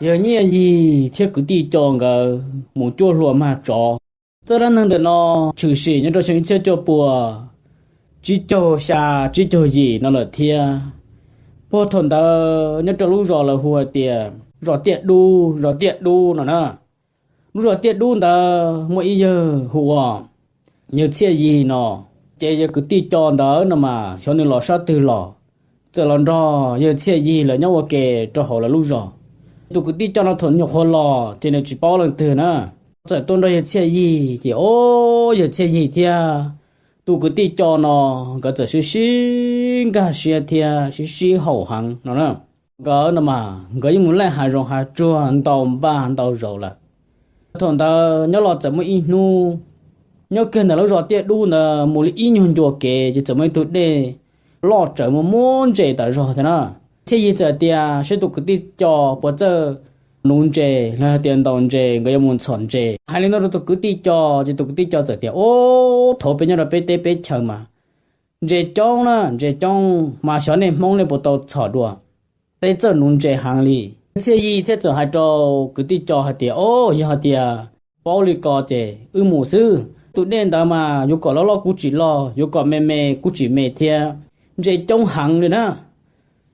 yawg Nyiaj Yig thiab kwv tij Co nkawd mus cuaj hlua mag tsov. Txoj dab neeg ntawm no tshwm sim nyob rau xyoo ib txhiab cuaj pua tsib caug xya tsib caug yim no lawm thiab. Puag thaum ntawd nyob rau lub zos lawv hu hais tias zos Tiaj Dub, zos Tiaj Dub no na. Lub zos Tiaj Dub ntawd muaj ib yawg hu ua yawg Txhiaj Yig no. Ces yawg kwv tij Co ntawd no mas xyov nws los sab twg los, txawm los nrog yawg Txhiaj Yig lawv nyob ua ke rau hauv lawv lub zos. Tus kwv tij Co no thaum nyuam qhuav los ces nws tsis paub leej twg na, txawm tuaj nrog yawg Txhiaj Yig ces o, yawg Txhiaj Yig thiab tus kwv tij Co no nkawd txawm sib sib nkag siab thiab sib sib haum heev no na. Nkawd no mas nkawd yeej mus laij hav zoov hav tsuag ntau npaj ntau zaus lawm. Thaum ntawd nyob los txawm muaj ib hnub, nyob kiag ntawm lub zos Tiaj Dub ntawd mus li ib nyuag ncua kev ces txawm muaj ib tug dej loj tsawv muaj muab ntses tas zog thiab na. Txhiaj Yig txawm tias seb tus kwv tij Co puas txawj nuv ntses los hais tias ntaus ntses, nkawd yuav mus ntxhom ntses. Hais li no rau tus kwv tij Co ces tus kwv tij Co txawm tias, Ub, thaum peb nyob rau peb teb peb chaw mas ntses coob na, ntses coob mas xyov nej Hmoob nej puas tau txhom dua, peb txawj nuv ntses heev li. Txhiaj Yig thiaj txawm hais rau kwv tij Co hais tias, O, yog hais tias paub li ko ces wb mus xwb. Tus dej ntawd mas yuav kom loj loj kuj tsis loj, yuav kom me me kuj tsis me thiab, ntses coob heev li na.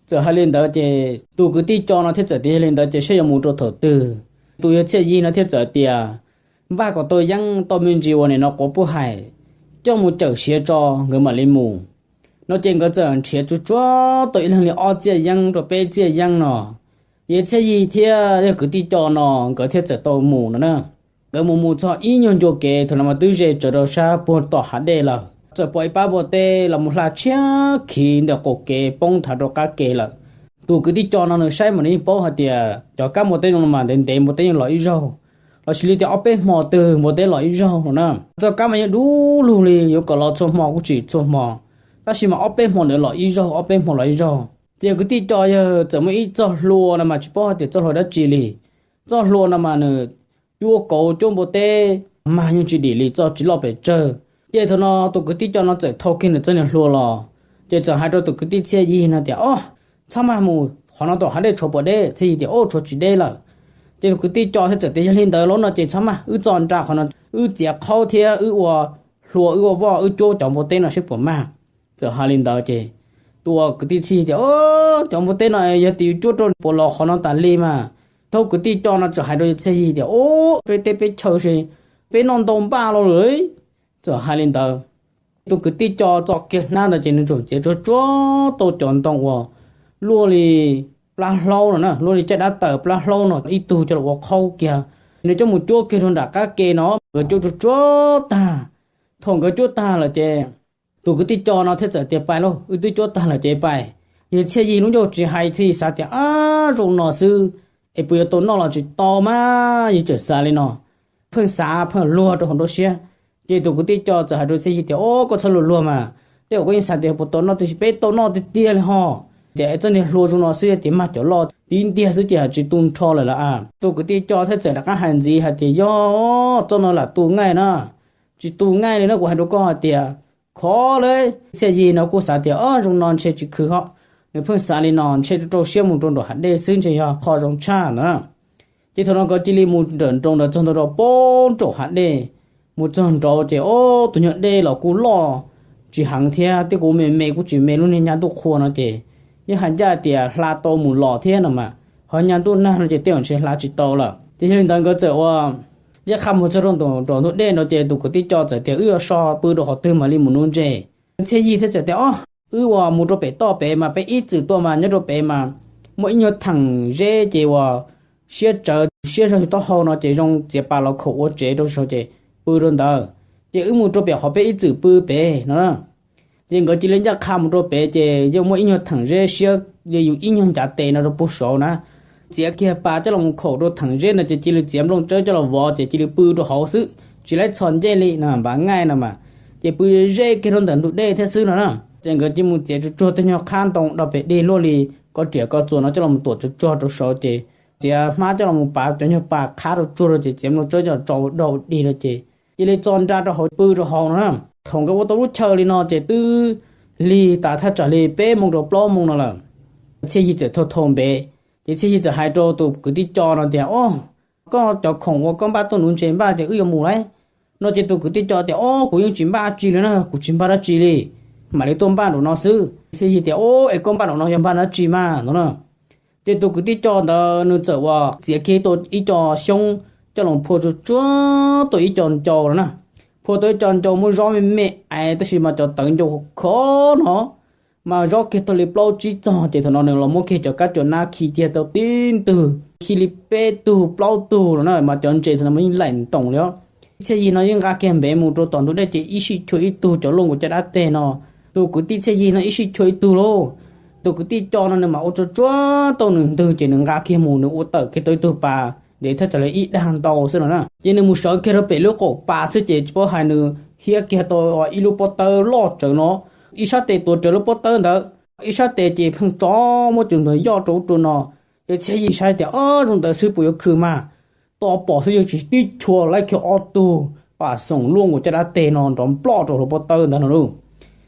Txawm hais li ntawd ces tus kwv tij Co no thiaj txawm tias, Yog li ntawd ces seb yuav mus rau thaum twg? Tus yawg Txhiaj Yig no thiaj txawm tias, Npaj kom tau yeeb tau me ntsis uas nim no quav puj hais coj mus cawm siav tso nkawd mam li mus. No ces nkawd txawm nrhiav tsuag tsuag tau ib leeg li ob txiaj yeeb rau peb txiaj yeeb no. Yawg Txhiaj Yig thiab yawg kwv tij Co no nkawd thiaj txawm tau mus no na. Nkawd mus mus txog ib nyuag ncua kev thaum no mas twb ze tsawv rau sab puag tom hav dej lawm, txawm pom ib pab npua teb los mus hla tshiab khiv ntawm qaum kev poob thav rau qab kev lawm. Tus kwv tij Co no nws saib mas nws yeej paub hais tias cov kab npua teb zoo no mas ntev ntev npua teb yeej los ib zaug, los sis li tias ob peb hmo twg npua teb los ib zaug no na. Txoj kab mas yeej dub lug li, yuav kom los txhua hmo kuj tsis txhua hmo, tab sis mas ob peb hmo ntawd los ib zaug, ob peb hmo los ib zaug. Ces kwv tij Co yawg txawm muaj ib txoj hlua no mas tsis paub hais tias txoj hlua dab tsi li. Txoj hlua no mas nws cuab kauv cuab npua teb mas yeej tsis dim li, txoj tsis loj pes tsawg. Ces thaum no tus kwv tij Co no txawm thau kiag nws txoj niag hlua los, ces txawm hais rau tus kwv tij Txhiaj Yig no tias, O, txhob maj mus, qhov no tom hav dej tshuav puas deb? Txhiaj Yig tias, O, tshuav tsis deb lawm. Ces tus kwv tij Co thiaj txawm tias, Yog li ntawd los no ces txhob maj, wb txo nra qhov no, wb txiav qhaub thiab wb ua hlua, wb ua voj, wb cuab cov npua teb no seb puas mag. Txawm hais li ntawd ces tus kwv tij Txhiaj Yig tias, O, cov npua teb no yog tias yuav cuab rau puas los qhov no tas li mas. Thaum kwv tij Co no txawm hais rau Txhiaj Yig tias, O, peb teb peb chaw ces peb noj ntau npaj los lawm. Txawm hais li ntawd, tus kwv tij Co txo kiag hnab ntawd ces nws txawm txiav tsuag tsuag tau cov ntoo uas luaj li plab hlaub no na, luaj li caj dab taws plab hlaub no ib tug coj los ua qhaub kiag, nws coj mus cuab kiag rau nram qab ke no. Nkawd cuab tsuag tsuag tag, thaum nkawd cuab tag lawm ces tus kwv tij Co no thiaj txawm tias, Pais lauj, wb twb cuab tag lawm ces pais. Yawg Txhiaj Yig lub ncauj tsis hais, Txhiaj Yig xav tias, Ab, zoo no xwb es puas yuav tau noj los tsis tau mas, yawg txawm xav li no. Pheej xav pheej luag rau hauv nruab siab. Ces tus kwv tij Co txawm hais rau Txhiaj Yig tias, O, koj txhob luag luag mas, tej zaum koj yeej xav tias puas tau noj, tiam sis peb tau noj tiag tiag li ho. Tias txoj niag hlua zoo no xwb, yog tias mag cov loj tib ntiag xwb ces ho tsis tu nrho lawm lauj. Tus kwv tij Co thiaj txawm rov qab hais ntxiv hais tias, Yog, txoj no lam tu ngaij na, tsis tu ngaij li na, kuv hais rau koj hais tias khov li. Txhiaj Yig no kuj xav tias, O, zoo no ntshe tsis khwv ho. Nws pheej xav li no, ntshe rau rau siab mus rau nraum hav dej xwb ntshe yog qho zoo tshaj na. Ces thaum no nkawd cia li mus nrawm nroos ntawd txog ntua rau pem nraum hav dej. Mus txog nraud ces, O, tus nyuag dej los kuj loj tsis heev thiab, tej kuv me me kuj tsis me, lub niag nyab ntuj qhua no ces yeej hais ncaj tias hla tau mus los thiab no mas, ho nyab ntuj nag no ces tej zaum ntshe hla tsis tau lawm. Ces yog li ntawd nkawd txawm ua ncaj qha mus txog rau nraum ntug dej no ces tus kwv tij Co txawm tias, Wb yuav so pw rau qhov twg mam li mus nuv ntses? Txhiaj Yig thiaj txawm tias, O, wb ua mus rau pem toj pem mas peb ib txwm tuaj mas nyob rau pem mas muaj ib nyuag theem zeb ces ua siab tsawv siab zog taub hau no ces zoo txiav pas los khaum ua tsev rau saud ces pw rau ntawd. Ces wb mus rau pem qhov peb ib txwm pw pem no. Ces nkawd cia li ncaj qha mus rau pem ces yeej muaj ib nyuag theem zeb siab li yus ib nyuag ncav tes no rau puag saud na. Txiav kiag pas coj los mus khaum rau theem zeb no ces cia li txiav nplooj tsawb coj los vov ces cia li pw rau hauv xwb, tsis laib txhos ncej li no, npav ngaij no mas. Ces pw ze kiag rau ntawm ntug dej thiab xwb no na. Ces nkawd cia li mus txiav tsuag tsuag tej nyuag qhab ntoo dog pem dig luaj li ko riam ko txuas no coj los mus tuam tsuag tsuag rau saud ces txiav hmab coj los mus pav cov nyuag pas qhab rau tsuag rau ces txiav nplooj tsawb coj los tso ua dog ua dig rau ces cia li txo nra rau hauv pw rau hauv no na. Thaum nkawd ua tau lub chaw li no ces twb lig tas thaj tsam li peb moos rau plaub moos no lawm. Txhiaj Yig txawm thau thau npev, Ces Txhiaj Yig txawm hais rau tus kwv tij Co no tias, Au, koj cov khoom uas koj npaj tuaj nuv ntses npaj ces wb yuav mus lawm. No ces tus kwv tij Co tias, Au, kuv yeej tsis npaj dab tsi li na, kuv tsis npaj dab tsi li. Mam li tuaj npaj nraum no xwb. Txhiaj Yig tias, Au, es koj npaj nraum no yog npaj dab tsi mas no na? Ces tus kwv tij Co ntawd nws txawm uas txiav kiag ib co xyoob coj los phua tsuag tsuag tau ib co ncau no na. Phua tau ib co ncau muab zob me me, tab sis mas cov tawv ncau khov no mas zob kiag tau li plaub tsib txog. Ces thaum no nws los muab kiag cov kab cua nab khi kiag tau tib ntwg, khi li peb tug plaub tug no na, mas cov ntses thaum no mas yeej laim ntoos li os. Txhiaj Yig no yeej nqa kiag npev mus rau tom ntug dej ces ib sij chua ib tug cov luaj nkaus caj dab teg no. Tus kwv tij Txhiaj Yig no ib sij chua ib tug lauj. Tus kwv tij Co no nws mam ua tsuag tsuag tau nws ntwg ces nws nqa kiag mus nws ua tawm kiag tau ib tug pas ntev thaj tsam li ib dag ntau xwb no na. Ces nws mus sawv kiag rau pem lub qaum pas xwb ces tsis paub hais nws hiab kiag tau ib lub pob tawb loj tsawv no, ib sab tes tuav rawv lub pob tawb ntawd, ib sab tes ces pheej tso muab cov ntawd yoj rau ub rau no. Ces Txhiaj Yig saib tias, Ob, zoo ntawd xwb puas yuav khwv mas? Tos pom xwb yog tsis tib chua laib kiag ob tug pas xoom luaj nkaus caj dab teg no nrov nploj rau hauv pob tawb ntawd no lauj.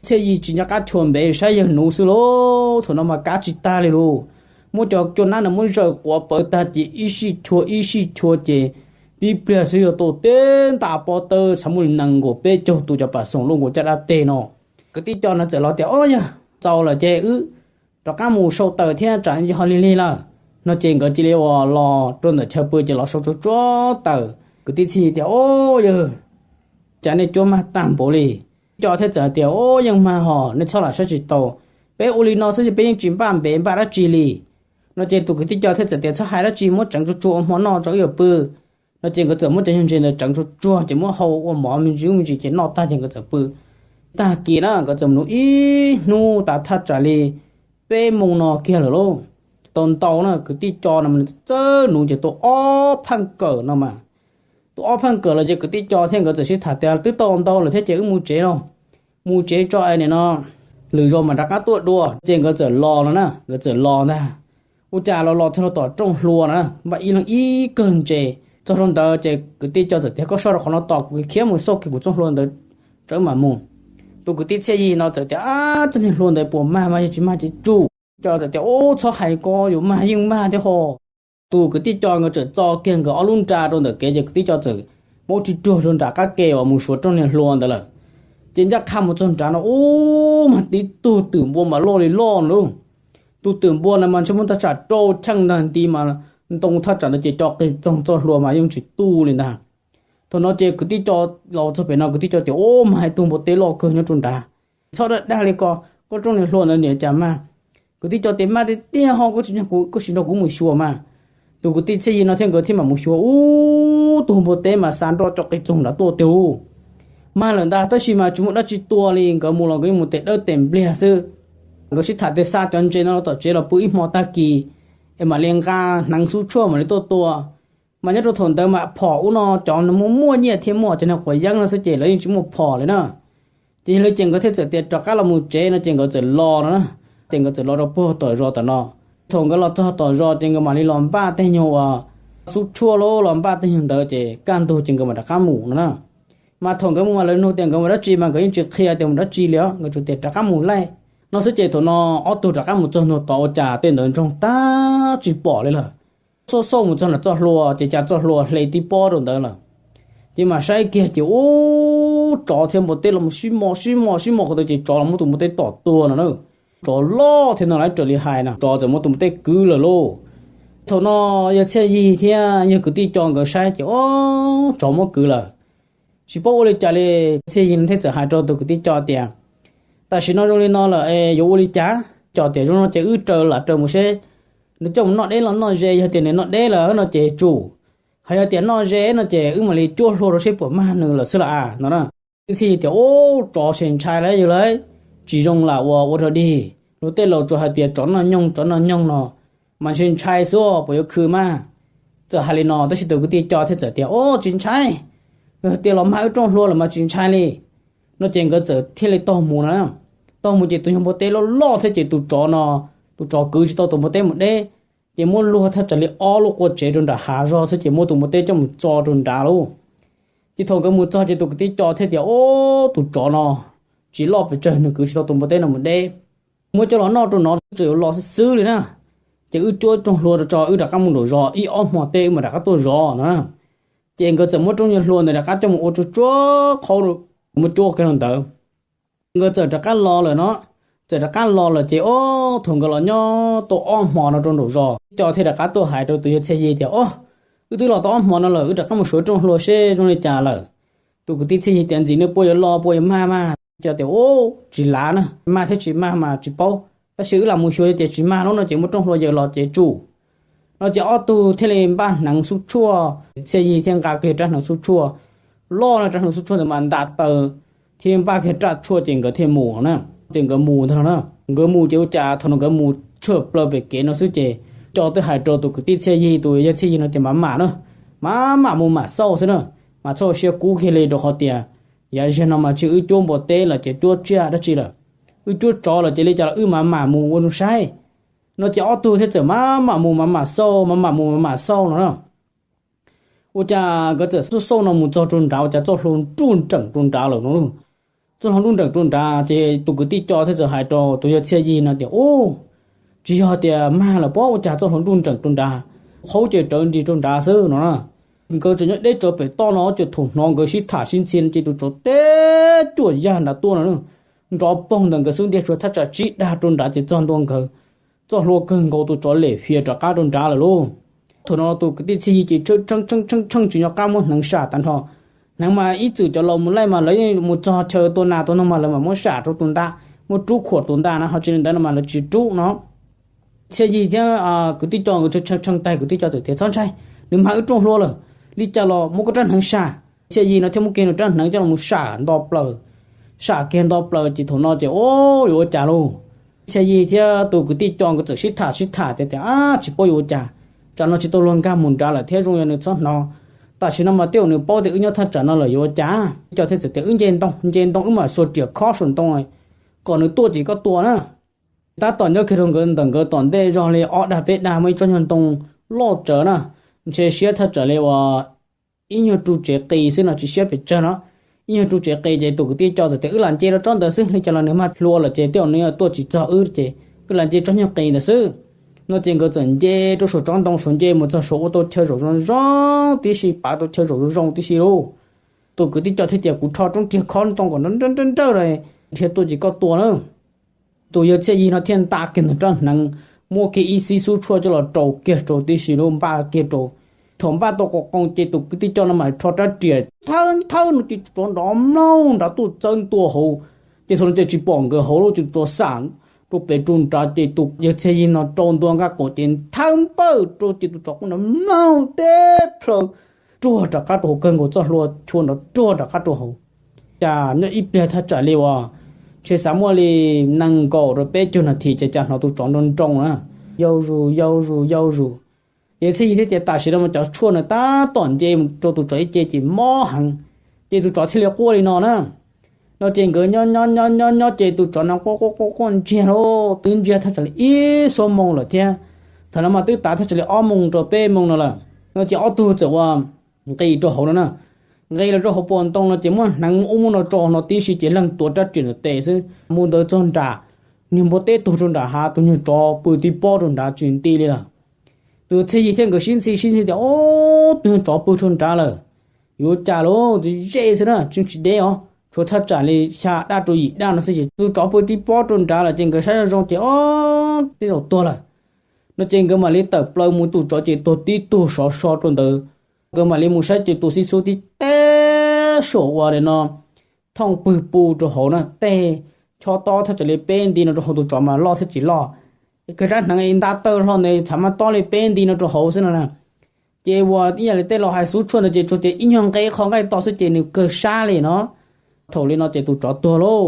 Txhiaj Yig tsis nco qab chua npev saib yawg nuv xwb lauj, thaum no mas kab tsis tag li lauj. Muab cov cua nab no muab zawm quav pawv tag ces ib sij chua ib sij chua ces tib pliag xwb yog tau teb nta pob tawb txhaj muaj li nees nkaum peb caug tus cov pas xoom luaj nkaus caj dab teg no. Kwv tij Co no txawm los tias, Ob, yog txaus lawm ces wb rov qab mus sau taws thiab tsam yog lig lig lawm. No ces nkawd cia li uas los rau ntawm chaw pw ces los sau tsuag tsuag taws. Kwv tij Txhiaj Yig tias, Ob, yawg, cas nej cuab mag tag npaum li? Co thiaj txawm tias, Ob, yeej mag hos nej txhob lam saib tsis taus, peb ua li no xwb ces peb yeej tsis npaj npev npaj dab tsi li. No ces tus kwv tij Co thiaj txawm tias, Txhob hais dab tsi, muab tseev tsuag tsuag ua hmo noj tso wb yuav pw. No ces nkawd txawm muab cov nyuag ntses ntawd tseev tsuag tsuag ces muab hau ua mov me ntsis me ntsis ces noj tag ces nkawd txawm pw. Tag kis na nkawd txawm nuv ib hnub tas thaj tsam li peb moos no kiag lawm lauj. Tau ntau na kwv tij Co no txawj nuv ces tau ob pheej kawm no mas. Tau ob pheej kawm los ces kwv tij Co thiab nkawd txawm sib tham tias, Twb tau ntau lawm thiab ces wb mus tsev los, mus tsev tso es nim no lwm zaus mam rov qab tuaj dua. Ces nkawd txawm los no na, nkawd txawm los ntag. Ua cas los los txog rau tom rooj hlua no na, npaj ib leeg ib kawm ntses. Txog rau ntawd ces kwv tij Co txawm tias, Koj soj rau qhov no tos kuv khiav mus xauj kiag kuv txoj hlua ntawd tso wb mam mus. Tus kwv tij Txhiaj Yig no txawm tias, Ab, txoj niag hlua ntawd puas mag mas yog tsis mag ces tsum. Co txawm tias, Ub, txhob hais ko, yuav mag yeej mag thiab ho. Tus kwv tij Co nkawd txawm txo kiag nkawd ob lub nra rau ntawm kev ces kwv tij Co txawm paub tsis ruag rau nram qab ke uas mus suav rooj niag hlua ntawd lawm. Ces ncaj qha mus txog nrad no, ub, mas tib tug twm npua mas loj li loj lauj. Tus twm npua na mas ntshe muaj thaj tsam rau cheej ntag, nti mas ntoo thaj tsam ntawd ces co qis txoog, txoj hlua mas yeej tsis tu li ntag. Thaum no ces kwv tij Co los txog pem no, kwv tij Co tias, Ub, mas ib tug npua teb loj kawg nyob rau nrad. Txhob dag dag li ko, koj rooj niag hlua ntawd niam cas mag? Kwv tij Co tias, Mag tiag tiag ho, koj tsis nrog kuv mus xyuas mas. Tus kwv tij Txhiaj Yig no thiab nkawd thiaj mam mus xyuas, ub, tug npua teb mas xa nroj co qis txoog nrad tuaj tiag lauj. Mag lawm ntag, tab sis mas tsis muaj dab tsi tua li, nkawd mus los nkawd yeej mus tes dawb tes npliag xwb. Nkawd sib tham tias xa cov ntses no los tom tsev los pw ib hmo tag kis es mam li nqa hneev xub tshuaj mam li tuaj tua. Mas nyob rau thaum ntawd mas phom ub no cov muaj muaj nyiaj thiab muaj cov niag quav yeeb no xwb ces lawv yeej tsis muaj phom li na. Ces yog li ces nkawd thiaj txawm tias rov qab los mus tsev no ces nkawd txawm los no na. Ces nkawd txawm los rau puag tom zos tom no. Thaum nkawd los txog tom zos ces nkawd mam li los npaj tej nyuag uas xub tshuaj los los npaj tej nyuag ntawd ces kaj ntug ces nkawd mam rov qab mus no na. Mas thaum nkawd mus mas lawv nug tias nkawd mus dab tsi mas nkawd yeej tsis qhia tias mus dab tsi li os, nkawd tsuas tias rov qab mus laij no xwb. Ces thaum no ob tug rov qab mus txog ntua tod ua cas tej ntawd ntsoog tag tsis pom li lawm. Xauj xauj mus txog nram txoj hlua ces cas txoj hlua hle tib pob rau ntawd lawm. Ces mam saib kiag ces ub, tsov thiab npua teb los sib mos sib mos sib mos qhov ntawd ces tsov los muab tus npua teb tom tuag no na. Tsov loj thiab no lawv raws li hais na, tsov txawm muab tus npua teb kwv lawm lauj. Thaum no yawg Txhiaj Yig thiab yawg kwv tij Co nkawd saib ces ub, tsov muab kwv lawm. Tsis paub ua li cas li, Txhiaj Yig thiaj txawm hais rau tus kwv tij Co tias, Tam sim no zoo li no lawm es yuav ua li cas? Co tias, Zoo no ces wb raws lam raws mus seb nws coj mus noj deb los noj ze, yog tias nws noj deb lawm no ces tsum, hos yog tias noj ze no ces wb mam li cuab hlua rau seb puas mag nws lawm xwb las no na. Txhiaj Yig tias, Ub, tsov se ntshai lawm yawg lauj, tsis zoo lam ua ua rog dig. Luag tej laus tsuas hais tias tsov noj nyoog, tsov noj nyoog no mas ntshe ntshai xwb, puas yuav khwv mas? Txawm hais li no tab sis tus kwv tij Co thiaj txawm tias, Ub, tsis ntshai, tias los mag wb rooj hlua lawm mas tsis ntshai li. No ces nkawd txawm thiaj li taug mus no. Taug mus ces tus nyuag npua teb loj loj thiab ces tus tsov no, tus tsov kwv tsis tau tus npua teb mus deb, ces muab luag thaj tsam li ob lub qua tsev rau nram hav zog xwb ces muab tus npua teb coj mus txo rau nrad lauj. Ces thaum nkawd mus txog ces tus kwv tij Co thiaj tias, Ub, tus tsov no tsis loj pes tsawg, nws kwv tsis tau tus npua teb no mus deb, muab coj los noj rau no twb tseem yuav los xwb xwb li na. ces wb cuab rooj hlua rau tso, wb rov qab mus nraum zos ib ob hmo tej wb mam rov qab tuaj zov no. Ces nkawd txawm muab rooj hlua ntawd rov qab coj mus ua tsuag tsuag qhaub, muab cuab kiag rau ntawd. Nkawd txawm rov qab los lawm no, txawm rov qab los lawm ces ob thaum nkawd los nyob tau ob hmo no rau nraum zos, co thiaj rov qab tuaj hais rau tus yawg Txhiaj Yig tias, Ob, wb twb los tau ob hmo no lawm, wb rov qab mus xyuas rooj hlua seb zoo li cas lawm. Tus kwv tij Txhiaj Yig tias, Ntxim nws puas yuav los puas yuav mag mas. Co tias, Ub, tsis lav na, mag thiab tsis mag mas tsis paub, tab sis wb lam mus xyuas tias tsis mag lub no ces muab rooj hlua yaws los ces tsum. No ces ob tug thiaj li npaj hneev xub tshuaj, Txhiaj Yig thiaj nqa kiag rab hneev xub tshuaj loj no, rab hneev xub tshuaj ntawd mas nta taw, thiab npaj kiag rab tshuaj ces nkawd thiaj mus na. Ces nkawd mus ntag no na, nkawd mus ces ua cas thaum no nkawd mus tshaj plaws pem kev no xwb ces co twb hais rau tus kwv tij Txhiaj Yig, tus yawg Txhiaj Yig no tias, Mam mam na, mam mam mus mam xauj xwb na, mas txhob siab kub kiag li rau qhov tias yav zag no mas tsis wb cuab npua teb los ces cuab tsiaj dab tsi lawm, wb cuab tsov los ces li cas los wb mam mam mus ua zoo saib. No ces ob tug thiaj txawm mam mam mus mam mam xauj, mam mam mus mam mam xauj no na. Ua cas nkawd txawm xauj xauj no mus txog rau nrad ua cas txoj hlua nruj nreem rau nrad lawm no. Txoj hlua nruj nreem rau nrad ces tus kwv tij co thiaj txawm hais rau tus yawg Txhiaj Yig no tias, Ub, tsis yog tias mag lawm pob, ua cas txoj hlua nruj nreem rau nrad, qhaub ces rawv nris rau nrad xwb no na. Nkawd tseem nyob deb tsawv pem toj no ces thaum hnov nkawd sib tham sib ntxhi ces tus tsov teb cuaj yag nrad tuaj no, nrov poog ntawm nkawd xub ntiag tshuav thaj tsam tsib dag rau nrad ces txog ntua nkawd. Txoj hlua kawg nkaus tus tsov lem fias rov qab rau nrad lawm lauj. Thaum no tus kwv tij Txhiaj Yig ces tshee tshee tshee tshee tsis nco qab muab hneev sam tag nrho. Hneev mas ib txwm cov laus mus laij mas lawv mus txog chaw tua nas tua noog mas lawv mam muab sam rau tus ntaj, muab rub khuam tus ntaj na, ho tsis li ntawd no mas lawv tsis rub no. Txhiaj Yig thiab kwv tij co nkawd tshee tshee tshee tag, kwv tij co txawm tias, Txhob ntshai, nws mag wb rooj hlua lawm, li cas los muab koj rab hneev sam. Txhiaj Yig no thiaj muab kiag nws rab hneev coj los sam nto plaws. Sam kiag nto plaws ces thaum no ces, Ub, yuav ua cas lauj? Txhiaj Yig thiab tus kwv tij co nkawd txawm sib tham sib tham tias, tias, Ab, tsis paub yuav ua cas, tsam no tsis tau luag nkag mus nrad lawm thiab, zoo yog nws txhob hnov. Tam sim no mas tej zaum nws paub tias wb nyob thaj tsam no lawm, yuav ua cas? Co thiaj txawm tias, Wb nce ntoo, nce ntoo wb mam xuas riam khob saum ntoo kom nws tuaj ces koj tua na. Tab tom nyob kiag rau nkawd ntawm nkawd tom ntej zog li ob dag peb dag muaj ib tsob nyuag ntoo loj tsawv na, ntshe siab thaj tsam li uas ib nyuag ru tsev qis xwb no, tsis siab pes tsawg no. Ib nyuag ru tsev qis ces tus kwv tij co txawm tias, Wb lam nce rau tsob ntawd xwb, li cas los nws mag hlua lawm ces tej zaum nws yuav tuaj tsis txog wb ces wb lam nce tsob nyuag qis ntawd xwb. No ces nkawd txawm nce rau saum tsob ntoo saud, nce mus txog saud ua tau chaw zaum zoo zoo tib si, pav tau chaw zaum zoo zoo tib si lauj. Tus kwv tij co thiaj tias, Kuv rho roob riag khob ntoo kom nrawj nrawj nrawj los dhia tuaj ces koj tua na. Tus yawg Txhiaj Yig no thiaj nta kiag ntawm rab hneev, muab kiag ib xib xub tshuaj coj los rau kiag rau tib si lauj, npaj kiag rau. Thaum npaj tau qos qoos ces tus kwv tij co no mas rho rab riam thawb thawb no ces tsov nrov mloog nrad tuaj txawb ntua hauv. Ces thaum no ces tsis pom nkawd hauv lauj, ces tsov xam rau pem rau nrad ces tus yawg Txhiaj Yig no rau ntua nqaj qaum ces thawb npawj rau ces tus tsov quaj nrov mloog teb plaws ruag rov qab rau hauv, kawg nkaus txoj hlua chua nrov ruag rov qab rau hauv. Cas nyob ib pliag thaj tsam li uas ntshe xav muaj li nees nkaum rau peb caug nas this ces cas hnov tus tsov nroo nroo na, yau zus yau zus yau zus. Ces Txhiaj Yig thiaj tias, Tam sim no mas cov tshuaj no tab tom nce rau tus tsov ib ce ces mob heev, ces tus tsov thiaj li quaj li no na. No ces nkawd nyob nyob nyob nyob nyob ces tus tsov no quaj quaj quaj quaj ntsiag lauj, twb ntsiag thaj tsam li ib xuab moos lawm thiab. Thaum no mas twb tav thaj tsam li ob moos rau peb moos no lawm. No ces ob tug txawm ua nqis rau hauv no na. Nqis los rau hauv pas ntoo no ces muab hneev ub muab no tso no tib si ces leeg tuav rab riam ntawm tes xwb. Mus ntawd txog nram, niag npua teb tuag rau nram hav, tus nyuag tsov pw tib pob rau nrad tsis nti li lawm. Tus Txhiaj Yig thiab nkawd sib ntxhi sib ntxhi tias, Ob, tus nyuag tsov pw rau nrad lawm, yuav cas lauj, tsis ze xwb na, tsis tsis deb os, tshuav thaj tsam li xya daj rau yim daj no xwb ces tus tsov pw tib pob rau nrad lawm ces nkawd saib zoo zoo ces ob, tej zaum tuag lawm. No ces nkawd mam li tawm plaws mus, tus tsov ces tuag tib tug sov so rau ntawd. Nkawd mam li mus saib ces tus xib xub tib teb saum ua li no thooj pwg pu rau hauv na, tej chob tob thaj tsam li peb nti no rau hauv, tus tsov mas loj thiab tsis loj, kawg rab hneev nta tawg hlo ntawd txhav maj tob li peb nti no rau hauv xwb no na. Ces ua ib yam li tej laus hais xub tshuaj ntawd ces tsuas tias ib nyuag nqe qho nqaij to xwb ces nws kawg sab li no. Thaum li no ces tus tsov tuag lauj.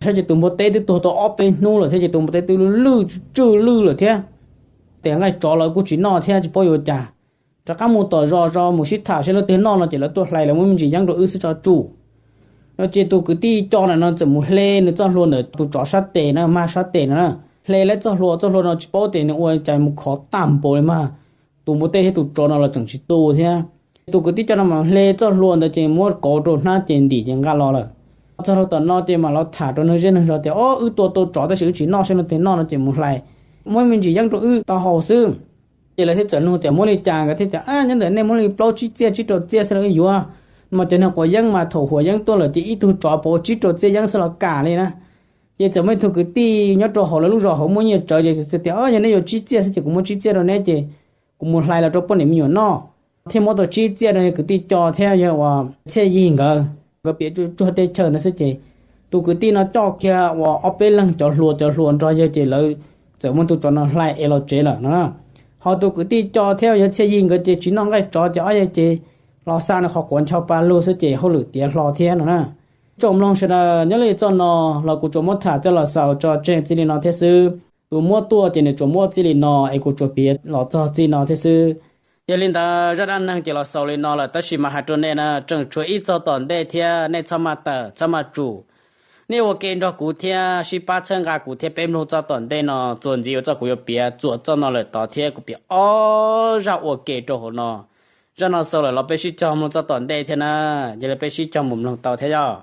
Saib ces tus npua teb twb tuag tau ob peb hnub lawm thiab ces tus npua teb twb lwj tswj lwj lawm thiab. Tes nqaij tsov lawv kuj tsis noj thiab tsis paub yuav cas. Rov qab mus tom zos zos mus sib tham seb leej twg noj no ces lawv tuaj hlais lawv muab me ntsis yeeb rau wb xwb tso tsum. No ces tus kwv tij co na no txawm mus hle nws txoj hlua ntawm tus tsov sab tes na, mag sab tes no na. Hle lawv txoj hlua, txoj hlua no tsis paub tias nws ua cas mus khov tag npaum li mas. Tus npua teb thiab tus tsov no los tseem tsis tu thiab. Tus kwv tij co no mas hle txoj hlua ntawd ces muab kauv rau hnab ces ntim ces nqa los lawm. Txog rau tom no ces mam los tham rau neeg zej neeg zos tias, Ob, wb tua tau tsov tab sis wb tsis noj, seb leej twg noj no ces mus hlais. muab me ntsis yeeb rau wb tau haus xwb. Ces lawv thiaj txawm nug tias muab li cas, nkawd thiaj tias, nyob ntawm nej muab li plaub tsib txiaj tsib rau txiaj xwb los wb yuav. Mas cov neeg quav yeeb mas thaum huam yeeb tuaj lawm ces ib tug tsov pauv tsib rau txiaj yeeb xwb los kam li na. Ces txawm muaj ib tug kwv tij nyob rau hauv lawv lub zos hauv muaj nyiaj tsawv ces tias, yog nej yuav tsib txiaj xwb ces kuv muab tsib txiaj rau neb ces kuv mus hlais los rau poj niam me nyuam noj, thiaj muab tau tsib txiaj rau kwv tij Co thiab yawg uas Txhiaj Yig nkawd. Nkawd piav tsuag tsuag teb chaws ntawd xwb ces tus kwv tij no coj kiag uas ob peb leeg cov hluas cov hluas nrog yawg ces lawv txawm muab tus tsov no hlais es los tsev lawm no na. Ho tus kwv tij Co thiab yawg Txhiaj Yig nkawd ces tsis noj nqaij tsov ces ob yawg ces los xa nws qhov quav ncho pa lug xwb ces hauj lwm tiav hlo thiab no na. Tsoom mloog sawv daws, nyob li txoj no los kuv tsuas muab tham coj los xaus tso tseg txij li no thiab xwb. Tus muab tuaj ces nws tsuas muab txij li no es kuv tsuas piav los txog txij no thiab xwb. Yog li ntawd zaj dab neeg ces los xaus li no lawm, tab sis mas hais rau nej na, tseem tshuav ib txog tom ntej thiab, nej txhob maj tawm txhob maj tsum. Nej ua ke nrog kuv thiab sib pab txhawb nqa kuv thiab peb mloog txoj tom ntej no txuas ntxiv yuav txoj kuv yuav piav txuas txoj no lawm tod thiab kuv piav ob zaj ua ke rau hauv no. Zaj no xaus lawm los peb sib cog mloog txoj tom ntej thiab na, yog li peb sib cog mus mloog tau thiab yog.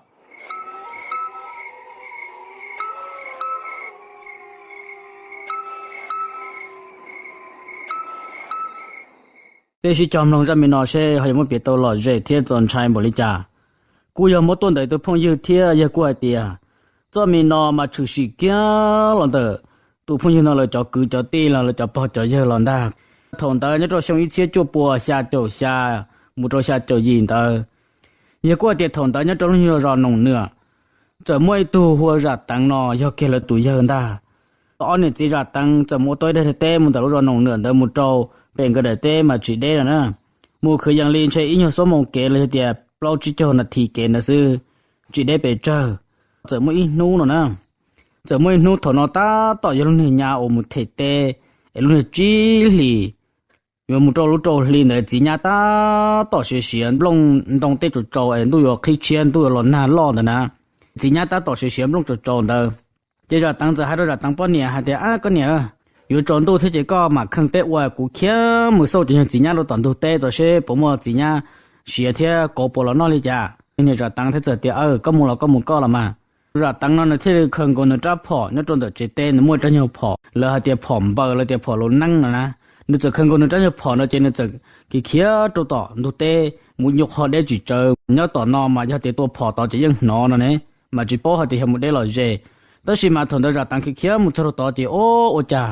Peb sib cog mloog zaj me no seb ho yuav muab piav tau lom zem thiab txaus ntshai npaum li cas. Kuj yog muab tuaj ntawm tus phooj ywg thiab yawg kuj hais tias, txoj me no mas tshwm sim kiag los ntawm tus phooj ywg no lawv cov kwv cov tij los lawv cov pog cov yawg los ntag. Thaum ntawd nyob rau xyoo ib txhiab cuaj pua xya caum xya mus rau xya caum yim ntawd, yawg kuj hais tias thaum ntawd nyob rau lub nyuag zos Noom Nwam, txawm muaj ib tug hu ua Zam Teev no yog kiag lawv tus yawg ntag. Ob niam txiv Zam Teev txawm mus ua tau ib daim teb mus ntawm lub zos Noom Nwam ntawd mus rau pem nkawd daim teb mas tsis deb no na. Mus kwv yees li ntshe ib nyuag xuab moos kev los yog tias plaub tsib caug nas this kev ntawd xwb, tsis deb pes tsawg. Txawm muaj ib hnub no na, txawm muaj ib hnub thaum no tab tom yog lub niag nyab uas mus them teb es lub niag tsib hlis yuav mus rau lub rau hli ntawd, txiv nyab tab tom siav siav nplooj ntoo tej tsaus tsaus es ntuj yuav qhib tshiab ntuj yuav los nag loj ntawd na. Txiv nyab tab tom siav siav nplooj tsaus tsaus ntawd, ces Zam Teev txawm hais rau Zam Teev poj niam hais tias, ab koj niam, yuav tsaus ntuj thiab ces koj mam kheej teb ua, kuv khiav mus xauj cov nyuag txiv nyab rau tom ntug teb tod seb puas muaj txiv nyab siav thiab kauv puas los noj li cas. Niag Zam Teev thiaj txawm tias, aw, koj mus los koj mus koj los mas. Zam Teev no nws thiaj li khaws nkaus nws rab phom nyob rau ntawm tsev teb, nws muaj rab nyuag phom lawv hais tias phom npaws los tias phom laus neeb no na. Nws txawm khaws nkaus nws rab nyuag phom no ces nws txawm khiav khiav rau tom ntug teb mus nyuj qho deb tsis tsawv. Nyob tom no mas yog tias tua phom tod ces yeej hnov no ne, mas tsis paub hais tias yog mus deb los ze. Tab sis mas thaum ntawd Zam Teev khiav khiav mus txog rau tod ces o, ua cas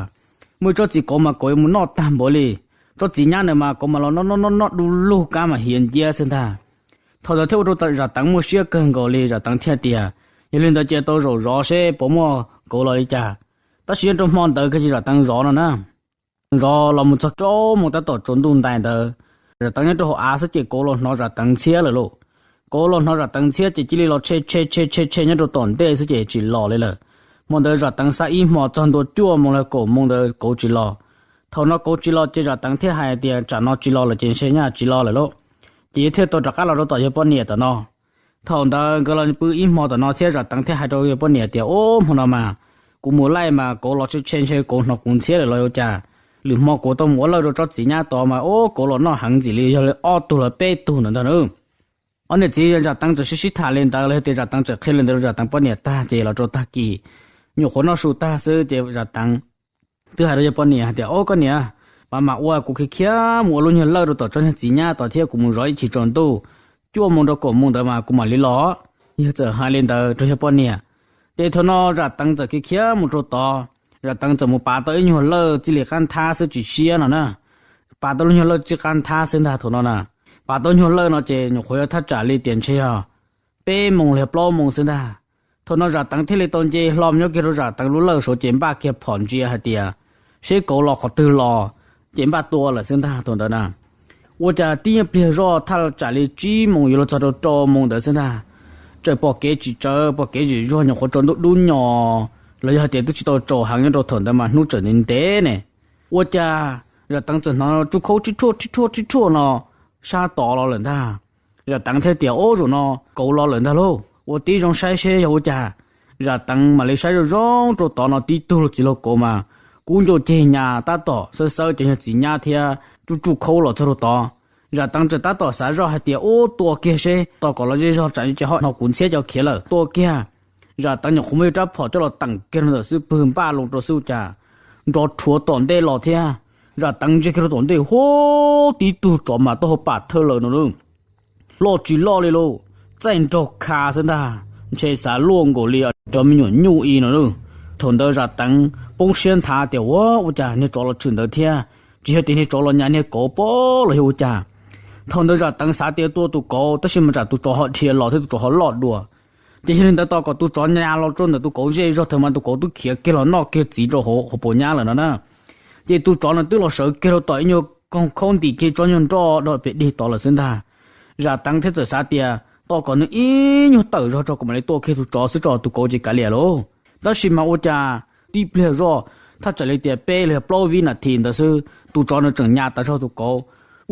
muaj ib tsob txiv kauv mas kauv yuav mus noj tag npaum li. Tsob txiv nyab ntawd mas kauv mas los noj noj noj noj du lug kab mas hiav nciab xwb ntag. Thaum ntawd thiaj ua rau Zam Teev muaj siab kawg nkaus li, Zam Teev thiaj tias, yog li ntawd ces tau zaum zov seb puas muaj kauv los li cas. Tab sis nyob rau hmo ntawd kiag ces Zam Teev zov no na, zov los mus txog rau moos tab tom tsaus ntuj ntais ntawd, Zam Teev nyob rau hauv av xwb ces kauv los hnov Zam Teev ntxhiab lawm lauj. Kauv los hnov Zam Teev ntxhiab ces cia li los tshe tshe tshe tshe tshe nyob rau tom ntej xwb ces tsis los li lawm. Hmo ntawd Zam Teev xa ib hmo txog ntua cuaj moos los kaum moos ntawd kauv tsis los. Thaum no kauv tsis los ces Zam Teev thiaj hais tias tsam no tsis los lawm ces ntshe nyaj tsis los lawm lauj. Ces yawg thiaj tau rov qab los rau tom yawg poj niam tom no. Thaum ntawd nkawd los pw ib hmo tom no thiab Zam Teev thiaj hais rau yawg poj niam tias, o, hmo no mas kuv mus laij mas kauv los tshe tshe ntshe kauv hnov kuv ntxhiab lawm los ua cas. Lwm hmo kuv tau mus ua lawj rau tsob txiv nyab tod mas o, kauv los noj heev ntxim li, yog li ob tug los peb tug ntawd ntag na. Ob niam txiv Zam Teev txawm sib sib tham li ntawd los yog tias Zam Teev txawm qhia li ntawd rau Zam Teev poj niam tag ces los rau tag kis nyuam qhuav noj su tag xwb ces Zam Teev twb hais rau yawg poj niam hais tias, o koj niam, mam mam ua, kuv khiav khiav mus ua lub nyuag lawj rau tom tsob niag txiv nyab tod thiab kuv mus zov ib chim tsaus ntuj, cuaj moos rau kaum moos ntawd mas kuv mam li los. Yawg txawm hais li ntawd rau yawg poj niam. Ces thaum no Zam Teev txawm khiav khiav mus rau tod, Zam Teev txawm mus pav tau ib nyuag lawj txij li qab nthab xwb tsis siab no na. Pav tau lub nyuag lawj txij qab nthab xwb ntag thaum no na. Pav tau nyuag lawj no ces nyuam qhuav yog thaj tsam li tias ntshe yog peb moos los yog plaub moos xwb ntag. Thaum no Zam Teev thiaj li tau nce hlo nyob kiag rau Zam Teev lub lawj saud ces npaj kiag phom ntsia hais tias seb kauv los qhov twg los, ces npaj tua lawm xwb ntag thaum ntawd na. Ua cas tib nyuag pliag zoj thaj tsam li tsib moos yuav luag txog rau rau moos ntawd xwb ntag, txawm pom kev tsis tsawv, pom kev zim zuag, nyuam qhuav tsaus ntuj dub nyos, los yog hais tias twb tsis tau tsaus heev nyob rau thaum ntawd mas hnub tseem ntev ntev ne. Ua cas Zam Teev txawm hnov tsuj khaub rhib rhuaj rhib rhuaj rhib rhuaj no sab tod los lawm ntag. Zam Teev thiaj tias, ob, zaum no kauv los lawm ntag lauj, ua tib zoo saib seb yog ua cas. Zam Teev mam li saib zoo zoo rau tod no tib tug txiv laug kauv mas kub ncauj ceg nyas tab tom xawb xawb cov nyuag txiv nyab thiab tsuj tsuj khaub los txog rau tod. Zam Teev txawm tab tom xav zoj hais tias, ub, tua kiag seb, tos kom los zej zog tsam ces ho hnov kuv ntxhiab cov khiav lawm, tua kiag. Zam Teev nyuam qhuav muab ib rab phom coj los teem kiag rau ntawm xwb pwg npaj loo rau xwb ua cas nrov rhuav tom ntej los thiab. Zam Teev ntsia kiag rau tom ntej, huv, tib tug tsov mas taub hau pam thawj lawm no lauj. Loj tsis loj li lauj, txaij nraug kha xwb ntag, ntshe xav luaj nkaus li cov me nyuam nyuj i no lauj. Thaum ntawd Zam Teev poob siab nthav tias, ua, ua cas niag tsov los tshwm ntawd thiab, tsis yog tias niag tsov los nyas niag kauv pob los yog ua cas. Thaum ntawd Zam Teev xav tias tua tus kauv, tab sis mas tsam tus tsov ho dhia los thiab tus tsov ho loj dua. Ces yog li ntawd tos kom tus tsov nyas los rau ntawm tus kauv zej zog, thaum mas tus kauv twb khiav kiag los noj kiag txiv rau hauv hauv paus nyab lawm no na. Ces tus tsov no twb los sawv kiag rau tom ib nyuag koog khaub ntim kiag tsob nyuag nroj do pem dig tod lawm xwb ntag. Zam Teev thiaj txawm xav tias tos kom nws ib nyuag tawm zog tso kuv mam li tua kiag tus tsov xwb tso, tus kauv ces kav liam lauj. Tab sis mas ua cas tib pliag zoj, thaj tsam li tias peb los plaub vib nas this ntawd xwb, tus tsov nws tseem nyas tas zog tus kauv.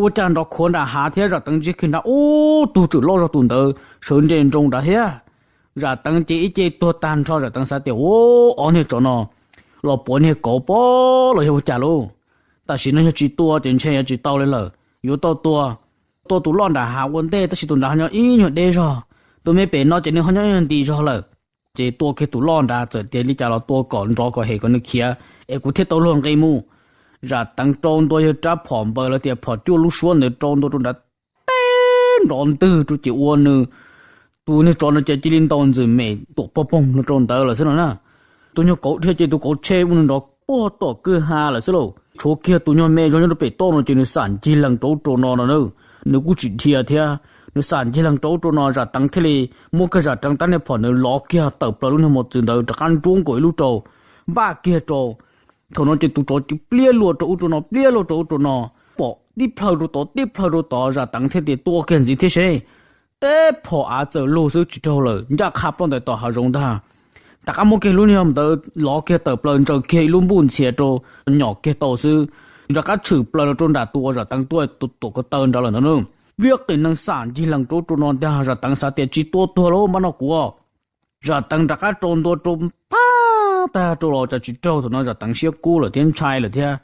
Ua cas nrov khuav nram hav thiab Zam Teev ntsia kiag nrad, ub, tug tseem loj zog tus ntawd sawv nres nroo nrad thiab. Zam Teev ces ib ce tuag tag nrho, Zam Teev xav tias, ua, ob niag tsov no los puav niag kauv pob los yog ua cas lauj. Tam sim no yog tsis tua ces ntshe yuav tsis tau li lawm, yuav tau tua, tua tus loj nram hav ua ntej, tab sis tus nrad ho nyob ib nyuag deb zog, tus me pem no ces nws ho nyob nti zog lawm. Ces tua kiag tus loj nrad, txawm tias li cas los tua kom nrov kom hem kom nws khiav es kuv thiaj tau luag nqi mus. Zam Teev rau ntua yawg rab phom npaws los tias phom cuaj lub suab ntawd rau ntua rau nrad, teb nrov ntwg rau ces ua nws, tus niag tsov no ces cia li ntaus ntxwm mem tuam pog poog no rau ntawd lawm xwb no na. Tus nyuag kauv dhia ces tus kauv tshe ua nws nrov puag tom kwj ha lawm xwb lauj. Tshuav kiag tus nyuag me zog nyob rau pem toj no ces nws xam ncig lees rau ub rau no no na. Nws kuj tsis dhia thiab, nws xam ncig lees rau ub rau no, Zam Teev thiaj li muab kiag Zam Teev tab niag phom ntawd lov kiag tawm plaws lub niag mos txwv ntawd rov qab ntsuab nkaus ib lub rau, npaj kiag rau. Thaum no ces tus tsov cia li pliab luaj rau ub rau no, pliab luaj rau ub rau no, pom tib plhaw rau tod tib plhaw rau tod, Zam Teev thiaj tias tua kiag ntxiv thiab seb. Teb phom av txawm lug xwb tsis raug lawm, ncaj qha ploj ntais tom hav zoov ntag. Rov qab muab kiag lub niag ntawd lov kiag tawm plaws ntsaws kiag ib lub npuj ntxhias rau, nyom kiag tau xwb, rov qab tshwm plaws los rau nram tus uas Zam Teev tua tus tuam ko taw nrad lawm ntag na. Vib qis nees xam ncig lees rau ub rau no ntag, Zam Teev xav tias tsis tua tuag lauj, npaj noj kuv os. Zam Teev rov qab rau ntua rau npaj tag rau los cas tsis raug, thaum no Zam Teev siab kub lawm thiab ntshai lawm thiab,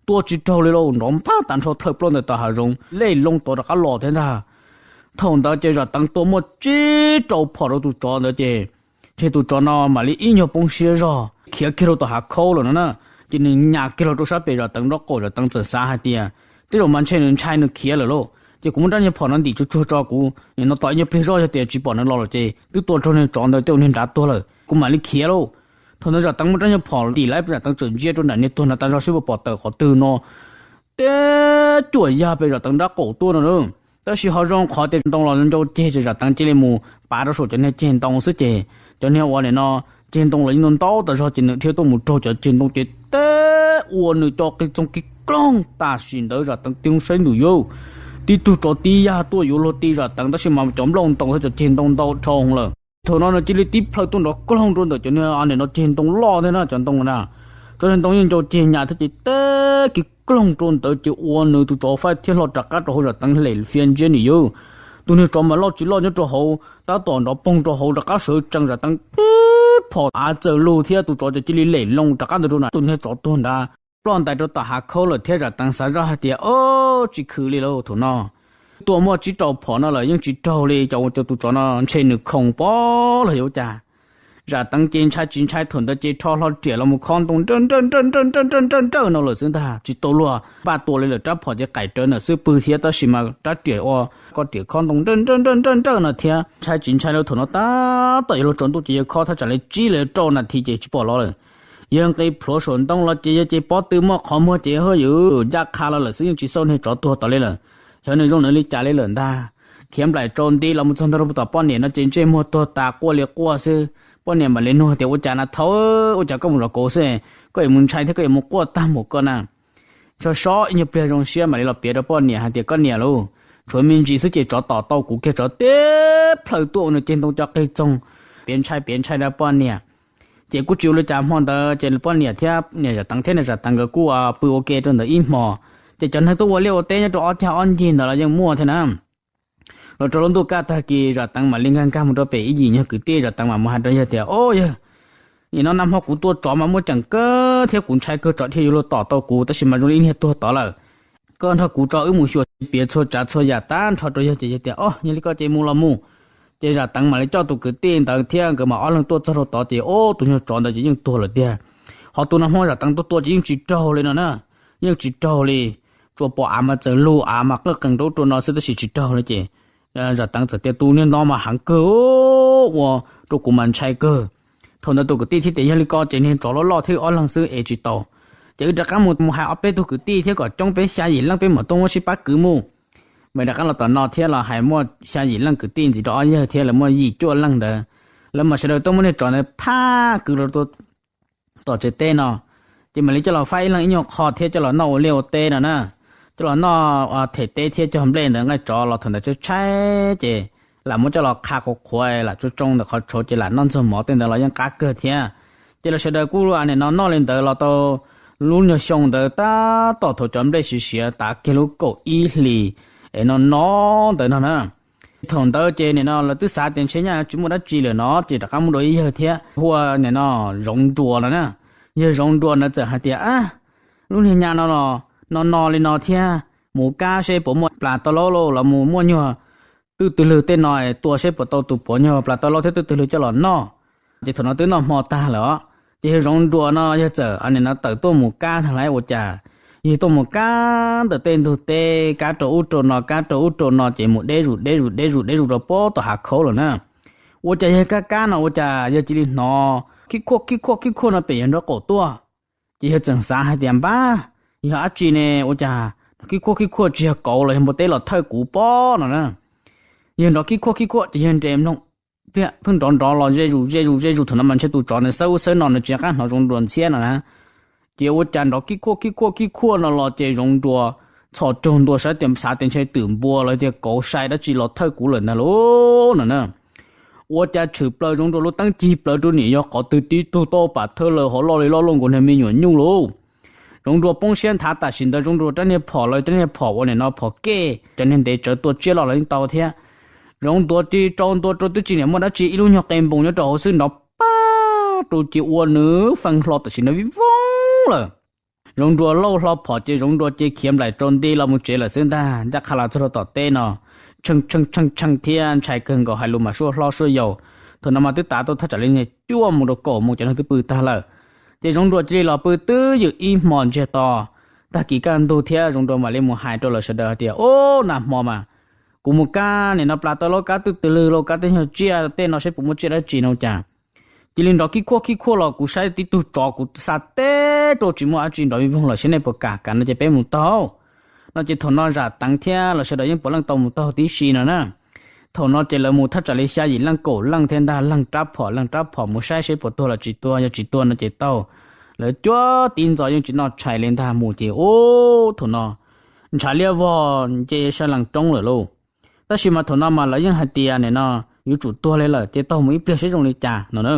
tua tsis raug li lauj, nrov npaj tas nrho plhaw ploj ntais tom hav zoov, lej loo tod rov qab los thiab ntag. Thaum ntawd ces Zam Teev tua muaj tsib rau phom rau tus tsov ntawd ces, ces tus tsov no mam li ib nyuag poob siab zog khiav kiag rau tom hav khaub lawm no na. Ces nws nyas kiag los rau sab pem Zam Teev nraub qaum, Zam Teev txawm xav hais tias, tej zaum mas ntshe nws ntshai nws khiav lawm lauj, ces kuv muab rab niag phom no ntim tsuag tsuag tso kuv, nim no tos ib nyuag pliag zoj yog tias tsis pom nws los lawm ces twb tua raug niag tsov ntawd coj niag nrad tuag lawm, kuv mam li khiav lauj. Thaum ntawd Zam Teev muab rab niag phom ntim lawm, Zam Teev txawm ntsia rau nram niag tuag nrad tas zog seb puas pom tawm qhov twg no, teb cuam yag pem Zam Teev nraub qaum tuaj no na. Tab sis ho zoo qhov tias ntoo los ncau ceg ces Zam Teev cia li mus pav rau saum cov niag ceg ntoo xwb ces cov niag uas nim no ceg ntoo los yeej ntau ntau tas zog ces nws dhia tuaj mus raug cov ceg ntoo ces teb ua nws cov qe txoog kiv kloog tam sim ntawd Zam Teev tig loo saib ntuj yau, tib tug tsov tib yag tuaj yuav luag ti Zam Teev tab sis mas cov nplooj ntoos thiab cov ceg ntoo ntau dhau lawm. Thaum no nws cia li tib plhaw tuaj nrov kloog rau ntawm cov niag nim no ceg ntoo loj thiab na, cov ntoo na, cov niag ntoo yeej ncau ceg nyas thiab ces teb kiv kloog rau ntawd ces ua nws tus tsov faib thiab hlo rov qab rau hauv Zam Teev lem fiab ntsiab nws yau. Tus niag tsov mas loj tsis loj nyob rau hauv tab tom nrov poog rau hauv rov qab sawv tsees Zam Teev tib phom av txawm lug thiab tus tsov ces cia li lem loo rov qab ntawd rau nram tus niag tsov tuag nrad, ploj ntais rau tom hav khaub lawm thiab Zam Teev xav zoj hais tias, o, tsis khwv li lauj, thaum no tua muaj tsib rau phom no lawm yeej tsis raug li, cov ua rau tus tsov no ntshe nws khoom pob los yog ua cas. Zam Teev ces ntshai tsis ntshai thaum ntawd ces rho hlo riam los mus khob ntoo nrawj nrawj nrawj nrawj nrawj nrawj nrawj nrawj no lawm xwb ntag, tsis tau luag npaj tua li lawm, rab phom ces qaim rawv ntawm xwb pw thiab tab sis mas rab riam ua, koj riam khob ntoo nrawj nrawj nrawj nrawj nrawj no thiab ntshai tsis ntshai li thaum no tab tom yuav luag tsaus ntuj ces yawg khob thaj tsam li tsib los rau nas this ces tsis pom los lawm. Yawg nqis plhuav saum ntoo los ces yawg ces pob tw muaj qhov muag ces haj yam ncaj qha los lawm xwb, yeej tsis xauj niag tsov tuag tod li lawm. Xyov nws zoo nws li cas li lawm ntag. Khiav nplaim tsaus nti los mus txog ntua rau tom poj niam no ces ntsej muag tuag tas quaj li quaj xwb. Poj niam mam li nug tias, ua cas na thaub, ua cas koj mus zov kauv xwb, koj yuav mus ntshai thiab koj yuav mus quaj tag npaum koj na? Sob sob ib nyuag pliag zoo siab mam li los piav rau poj niam hais tias, koj niam lauj, tshuav me ntsis xwb ces tsov tom tau kuv kiag, tsov tib plhaw tuaj ua nws ceg ntoo cov qe txoog. Piav ntshai piav ntshai rau poj niam. Ces kuj tsis ua li cas, hmo ntawd ces poj niam thiab niam Zam Teev thiab niam Zam Teev nkawd kuj pw ua ke rau ntawd ib hmos. Ces cov neeg tuaj ua liaj ua teb nyob rau ob cag ob ncig ntawd los yeej muaj thiab na. Los rau lub ntuj kaj tag kis Zam Teev mam li nkag nkag mus rau pem ib yim nyuag kwv tij, Zam Teev mam mus hais rau yawg tias, o yawg, nim no nag hmo kuv tua tsov mas muaj ceem kawg thiab kuv ntshai kawg tsov dhia yuav luag tom tau kuv, tab sis mas zoo li ib niag tuag tod lawm. Koj nrog kuv tso wb mus xyuas piav txhua tsav txhua yam tag nrho rau yawg ces yawg tias, o yog li koj ces mus los mus. Ces Zam Teev mam li coj tus kwv tij ntawd thiab nkawd mam ob leeg tuaj txog rau tod ces, o, tus nyuag tsov ntawd ces yeej tuag lawm tiag. Ho tus nag hmo Zam Teev tuaj tua ces yeej tsis raug li no na, yeej tsis raug li. Tsuas pom av mas txawm lug av mas qawj qees rau ub rau no xwb tab sis tsis raug li ces Zam Teev txawm tias tus niag no mas heev kawg ua rau kuv mas ntshai kawg. Thaum ntawd tus kwv tij thiaj tias yog li ko ces niag tsov loj loj thiab ob leeg xwb es tsis tau. Ces wb rov qab mus mus hais ob peb tug kwv tij thiab kom coob peb xya yim leej peb mam tuaj muab sib pab kwv mus. Mas rov qab los tom no thiab los hais muaj xya yim leej kwv tij ntxiv rau ob yawg thiab lawv muaj yim cuaj leej ntawd. Lawv mas sawv daws tuaj muab niag tsov ntawd phaj kwv rau tom tsev teb no. Ces mam li coj los faib ib leeg ib nyuag qho thiab coj los noj ua liaj ua teb no na. Coj los noj them teb thiab cog nplej ntawd nqaij tsov los thaum ntawd tshaib tshaib ces lam muab coj los qha qhuav qhuav lam tsoo tsoo ntawm qhov tshauv ces lam noj ntxuag mov tej ntawd los yeej qab kawg thiab. Ces lawv sawv daws kuj nim no noj li ntawd los tau lub nyuag xyoo ntawd tab tom thaum cov nplej siav siav tav kiag lub kaum ib hlis es no no ntawd no na. Thaum ntawd ces nim no lawv twb xav tias ntshe nyaj tsis muaj dab tsi lawm no ces rov qab muaj dua ib yawg thiab hu ua nim no Zoov Nruas no na. Yawg Zoov Nruas ntawd txawm hais tias, a, lub niag nyaj no no no li no thiab, mus kab seb puas muaj plas tau laub los mus muaj nyuag twj twg lwg tej no tua seb puas tau tus puav nyuag plas tau laub thiab twj twg lwg coj los noj. Ces thaum no twb noj hmo tag lawm os, ces yawg Zoov Nruas no yawg txawm nim no tawm tuaj mus kab ntag lauj. Ua cas yawg tuaj mus kab ntawm tej ntug teb, kab rau ub rau no, kab rau ub rau no ces mus deb zus deb zus deb zus deb zus rau puag tom hav khaub lawm na. Ua cas yawg kab kab no ua cas yawg cia li hnov khib khuaj khib khuaj khib khuaj no pem yawg nraub qaum tuaj. Ces yawg txawm xav hais tias, npab, yog dab tsi ne? Ua cas khib khuaj khib khuaj tsis yog kauv los yog npua teb los thawj kuv pob no na. Yawg nrov khib khuaj khib khuaj ces yawg nres mloog, pliag pheej nrov nrov los ze zus ze zus ze zus. Thaum no mas ntshe tus tsov nws xawb ub xawb no nws tsis nco qab hnov Zoov Nruas ntxhiab no na. Ces ua cas nrov khib khuaj khib khuaj khib khuaj no los ces Zoov Nruas txhos caug ntua saib tias xav tias ntshe twm npua los tias kauv sai dab tsi los thawj kuv lawm ntag lauj no na. Ua cas tshwm plaws Zoov Nruas lub teeb cig plaws rau nim yog qhov twg tib tug tauj pam thawj lawm hov loj li loj luaj nkaus niag me nyuam nyuj lauj. Zoov Nruas poob siab nthav tam sim ntawd Zoov Nruas rab niag phom lawv rab niag phom ua nim no phom kej cov niag ntev tsawv tua tsiaj loj los yeej tau thiab. Zoov Nruas ris tsau ntua rau twb tsis niam muaj dab tsi ib lub nyuag qe npoos nyob rau hauv xwb nrov pab rau ces ua nws feej hlo tam sim no vij voog lawm. Zoov Nruas lauj hlo phom ces Zoov Nruas ces khiav nplaim rau nti los mus tsev lawm xwb ntag. Ncaj qha los txog rau tom teb no, tshee tshee tshee tshee thiab ntshai kawg nkaus hais lus mas suab hlob suab yau. Thaum no mas twb tav tau thaj tsam li niag cuaj mus rau kaum mus cov neeg twb pw tag lawm. Ces Zoov Nruas cia li los pw twb ywm ib hmo ntsiag to. Tag kis kaj ntug thiab Zoov Nruas mam li mus hais rau lawv sawv daws hais tias, ub, nag hmo mas kuv mus kab nim no plas tau lauj, kab twj twg lwg lauj, kab tej nyuag tsiaj tej no seb puas muaj tsiaj dab tsi no cas cia li nrov khib khuaj khib khuaj los kuv saib tib tug tsov kuv xa teb rau tsis muaj dab tsi nrov vij voog lawm, seb nej puas kam kam no ces peb mus taug no. Ces thaum no Zam Teev thiab lawv sawv daws yeej puav leej tau mus taug tib si no na. Thaum no ces lawv mus thaj tsam li xya yim leej kaum leej thiab ntag, leeg rab phom leeg rab phom mus saib seb puas tuag los tsis tuag, yog tsis tuag no ces taug. Lawv cuab tib ntxov yeej tsis noj tshais li ntag mus ces ub thaum no ntshav liab vog nce sab lees roob lawm lauj. Tab sis mas thaum no mas lawv yeej hais tias nim no yuav tsum tuag li lawm ces taug mus ib pliag seb zoo li cas no na.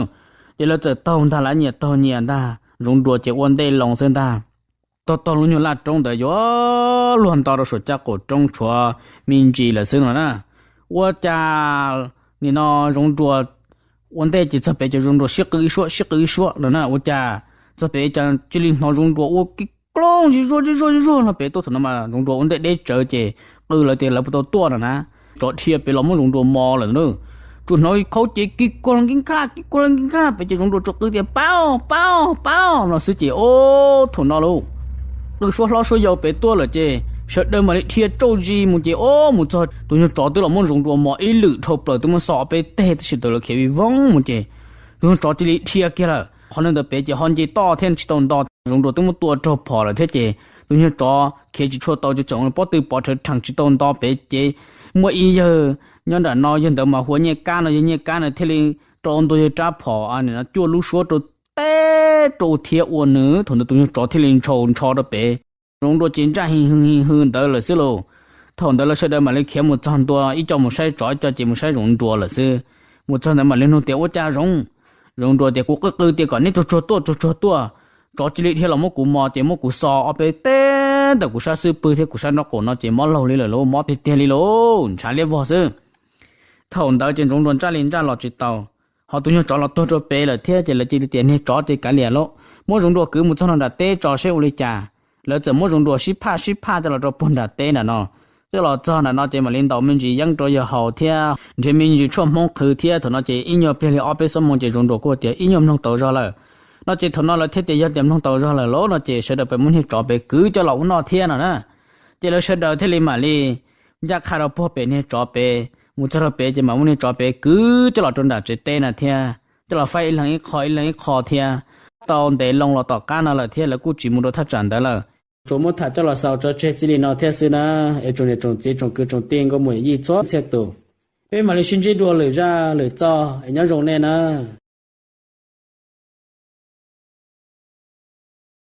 Ces lawv txawm taug ntag, lawv nyias taug nyias ntag, Zoov Nruas ces ua ntej loo xwb ntag. Taug taug lub nyuag laj roob ntawd yuav luag nto rau saum caj qaum roob tshuav me ntsis lawm xwb no na. Ua cas nim no Zoov Nruas ua ntej ces txog pem ces Zoov Nruas sib qw ib suab sib qw ib suab no na. Ua cas txog pem cas cia li hnov Zoov Nruas ua kib kloog zig zuag zig zuag zig zuag no pem tuaj. Thaum no mas Zoov Nruas ua ntej deb tsawv ces qw lawv tias lawv puas tau tuaj no na. Tsov dhia pem los muab Zoov Nruas mos lawm na. Tsuas hnov khaub cev kib kuag nkib nkaj kib kuag nkib nkaj pem ces Zoov Nruas tsuas qw tias, paub paub paub no xwb ces ub thaum no lauj, qw suab hlob suab yau pem tuaj lawm ces sawv daws mam li dhia tsauj zis mus ces ub mus txog tus nyuag tsov twb los muab Zoov Nruas mos ib lwm dhau plaws twb muab xo peb teg tab sis thaum lawv khiav vij voog mus ces tus nyuag tsov cia li dhia kiag lawm. Qhov ntawd pem ces ho nce toj thiab tsis tau nto, Zoov Nruas twb muab tua raug phom lawm thiab ces tus nyuag tsov khiav tsis tshua tau ces tseem pob tw pov rhawv rhees tsis tau nto pem ces muaj ib yawg nyob nram no, yawg ntawd mas hu ua Nyiaj Kab no, yawg Nyiaj Kab no thiaj li rau ntua yawg rab phom no cuaj lub suab rau teb rau thiab ua nws thaum ntawd tus nyuag tsov thiaj li ntshaus ntsho rau pem. Zoov Nruas ces ntsaj hi hw hi hw ntawd lawm xwb lauj. Thaum ntawd lawv sawv daws mam li khiav mus txog ntua, ib co mus saib tsov ib co ces mus saib Zoov Nruas lawm xwb. Mus txog ntawd mam li nug tias, ua cas Zoov? Zoov Nruas tias, kuv qw qw tias kom neb tsuag tsuag tuaj tsuag tsuag tuaj. Tsov cia li dhia los muab kuv mos ces muab kuv xo ob peb teg ntawm kuv sab xub pwg thiab kuv sab nraub qaum no ces mob laug li lawm lauj, mob tiag tiag li lauj, ntshav liab vog xwb. Thaum ntawd ces Zoov Nruas ntsaj li ntsaj los tsis tau, ho tus nyuag tsov los tuag rau pem lawm thiab ces lawv cia li tias niag tsov ces kav liam lauj, muab Zoov Nruas kwv mus txog nram teb tso seb ua li cas. Lawv txawm muab Zoov Nruas sib phaj sib phaj coj los rau puag nram teb nram no. Coj los txog nram no ces mam li ntaus me ntsis yeeb rau yawg haus thiab nrhiav me ntsis tshuaj Hmoob qhwv thiab thaum no ces ib nyuag pliag li ob peb xuab moos ces Zoov Nruas kuj tias ib nyuag mloog tau zog lawm. No ces thaum no lawv thiaj tias yog tias mloog tau zog lawm lauj no ces sawv daws pem muab niag tsov pem kwv coj los ua noj thiab no na. Ces lawv sawv daws thiaj li mam li ncaj qha rau puag pem niag tsov pem, mus txog rau pem ces mam muab niag tsov pem kwv coj los rau nram tsev teb na thiab coj los faib ib leeg ib qho ib leeg ib qho thiab. Tau ntev loo los tom qab no lawm thiab lawv kuj tsis mus rau thaj tsam ntawd lawm. Tsuas muab tham coj los xaus tso tseg txij li no thiab xwb na. Es tsoom niam tsoom txiv tsoom kwv tsoom tij nkauj muam yij txhua txhia tus, peb mam li sib ntsib dua lwm zaj lwm txoj es nyob zoo nej na.